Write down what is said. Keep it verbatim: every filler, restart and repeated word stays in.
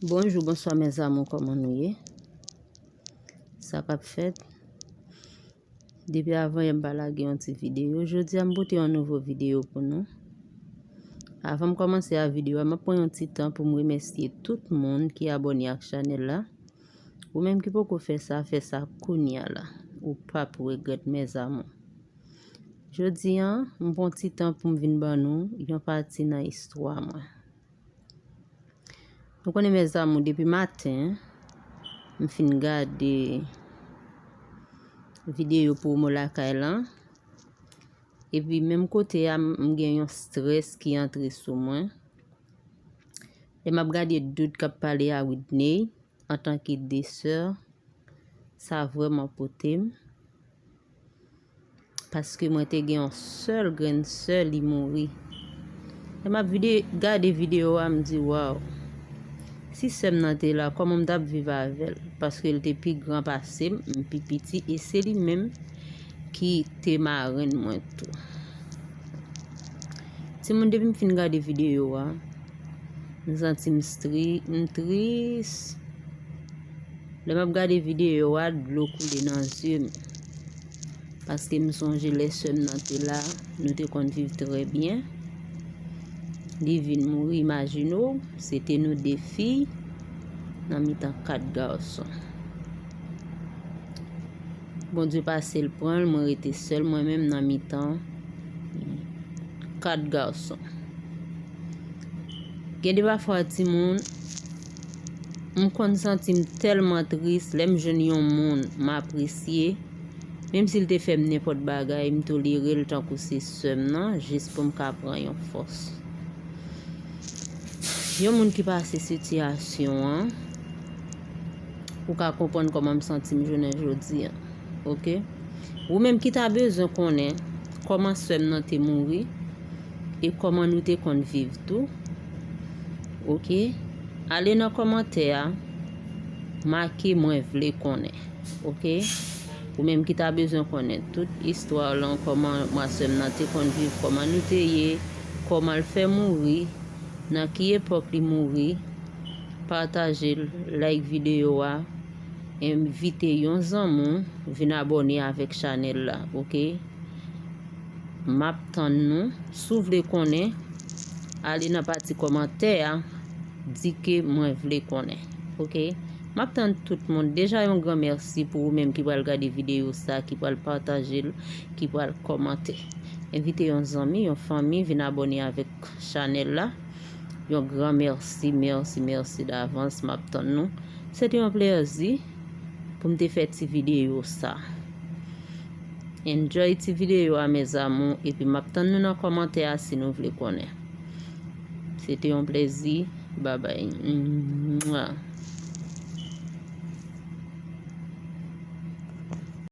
Bonjou, bonswa, mes amours, kòman nou ye? Sa k ap fèt? Depi avan yè m pa lage yon ti videyo. Jodi a m pote yon nouvo videyo pou nou. Avan m kòmanse a videyo a, m ap pran yon ti tan pou m remèsye tout moun ki abòne ak chanèl la. Ou menm ki poko fè sa, fè sa kounye a la. Ou p ap regrèt, mes amours. Jodi a, m pran ti tan pou m vin ban nou yon pati nan istwa mwen. Nou konnen, mes amours, depi maten, m fin gade videyo pwomo lakay lan. Epi menm kote a, m gen yon strès ki antre sou mwen. Lè m ap gade Dood k ap pale a Whitney, antanke de sè, sa vrèman pote m. Paske mwen te gen yon sèl grenn sè, li mouri. Lè m ap vide-, gade videyo a, m di, waw. Si sè m nan te la, kòman m t ap viv avè l? Paske l te pi gran pase m, m pi piti, e se li menm ki te marenn mwen tou. Timoun, depi m fin gade videyo a, m santi m stri-, m tris. Lè m ap gade videyo a, dlo koule nan zye m. Paske m sonje lè sè m nan te la, nou te konn viv trè byen. Li vin mouri, imajine w, se te nou de fi nan mitan kat gason. Bondye pase l pran l, mwen rete sèl mwen menm nan mitan kat gason. Gen de pafwa, timoun, m konn santi m tèlman tris lè m jwenn yon moun m apresye, menm si l te fè m nenpòt bagay, m tolere l tankou se sè m nan, jis pou m ka pran yon fòs. Yon moun ki pase sitiyasyon an, ou ka konprann kòman m santi m jounen jodi a. Oke? Ou menm ki ta bezwen konnen kòman sè m nan te mouri e kòman nou te konn viv tou. Oke? Ale nan kòmantè a, make mwen vle konnen. Oke? Ou menm ki ta bezwen konnen tout istwa w lan, kòman mwa sè m nan te konn viv, kòman nou te ye, kòman l fè mouri, nan ki epòk li mouri, pataje l, like videyo a, envite yon zanmi w vin abòne avèk chanèl la, oke? M ap tann nou. Si w vle konnen, ale nan pati kòmantè a, di ke mwen vle konnen, oke? M ap tann tout moun. Deja, yon gran mèsi pou ou menm ki pral gade videyo sa, ki pral pataje l, ki pral kòmante. Envite yon zanmi, yon fanmi, vin abòne avèk chanèl la. Yon gran mèsi, mèsi, mèsi davans. M ap tann nou. Se te yon plèzi pou m te fè ti videyo sa. Enjoy ti videyo a, mes amours, epi m ap tann nou nan kòmantè a si nou vle konnen. Se te yon plèzi. Babay. Mwa.